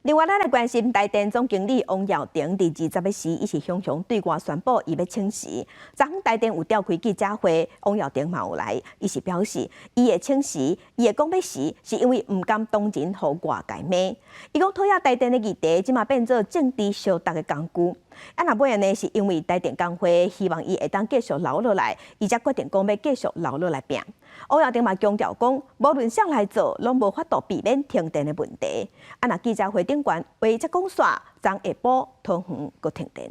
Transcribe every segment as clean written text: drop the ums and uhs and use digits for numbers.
另外，咱來關心台電總經理王耀庭，佇20日時，伊是雄雄對外宣布伊欲請辭。昨昏台電有召開記者會，王耀庭嘛有來，伊是表示，伊會請辭，伊會講欲辭，是因為毋甘同仁予外界罵。伊講討厭台電的議題，這馬變做政治相逐的工具。啊，若尾呢，是因為台電工會希望伊會當繼續留落來，伊才決定講欲繼續留落來拚。王耀庭嘛強調講，無論誰來做，攏無法度避免停電的問題。啊，若記者會頂懸話才講煞，昨下晡桃園閣停電。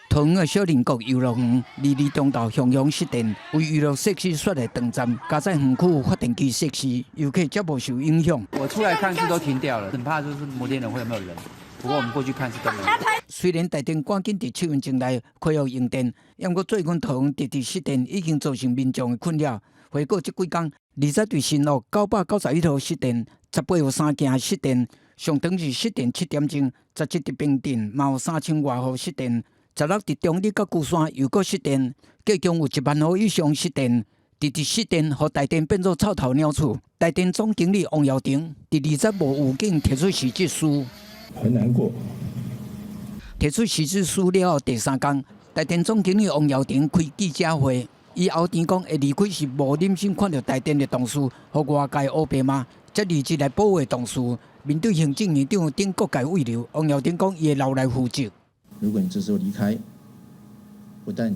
桃園的小林國遊樂園，22中晝雄雄失電，為娛樂設施煞來斷站，佳哉園區發電機設施，遊客才無受影響。我出來看是都停掉了，很怕就是摩天輪會有沒有人。不過我們過去看是都沒有。雖然台電趕緊佇七分鐘內恢復用電，毋過最近桃園直直失電已經造成民眾的困擾。回顧這幾工，20佇新屋991號失電，18號三汊失電，上長是失電7點鐘，17佇平鎮嘛有3000外戶失電，16佇中壢佮龜山又閣失電，計共有1萬戶以上失電。直直失電，予台電變做臭頭鳥鼠。台電總經理王耀庭佇20無預警提出辭職書。很難過。提出辭職書了後，第三工，台電總經理王耀庭開記者會，伊後天講會離開是無忍心看著台電的同事予外界烏白罵，才離職來保護同事。面對行政院長等各界慰留，王耀庭講伊會留來負責。如果你這時候離開，不但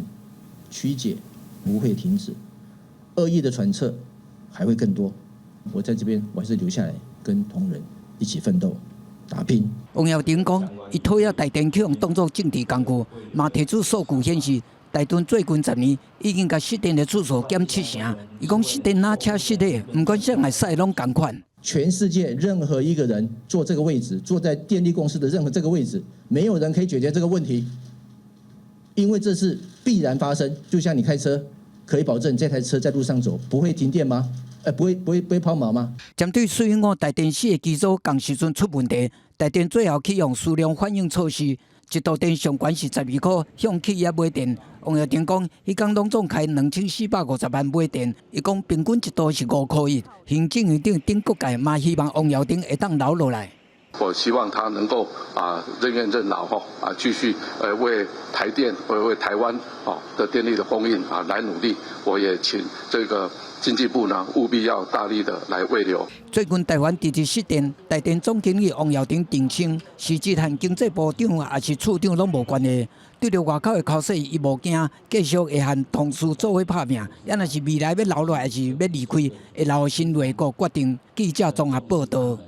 曲解不會停止，惡意的揣測還會更多。我在這邊，我還是留下來跟同仁一起奮鬥。打拼。王耀庭講，伊討厭台電去予當作政治工具，嘛提出數據顯示，台電最近10年已經共失電的次數減七成。伊講失電若車失火，毋管誰來駛攏仝款。全世界任何一個人坐這個位置，坐在電力公司的任何這個位置，沒有人可以解決這個問題，因為這是必然發生。就像你開車，可以保證這台車在路上走不會停電嗎？不會拋錨嗎？針對水五台電四个機組仝時陣出問題，台電最後啟用適量反應措施，一度電上懸是12箍，向企業買電。王耀庭講，彼工攏總開2450萬買電，伊講平均一度是5箍1。行政院長等各界嘛希望王耀庭會當留落來。我希望他能夠啊任怨任勞吼啊，繼續為台電為台灣哦的電力的供應啊來努力。我也請這個經濟部呢務必要大力的來慰留。最近台灣直直失電，台電總經理王耀庭澄清，辭職和經濟部長抑是處長攏無關係。對著外口的口水，伊無驚，繼續會和同事做伙拍拚。抑若是未來欲留落來，抑是欲離開，會留新內閣決定。記者綜合報道。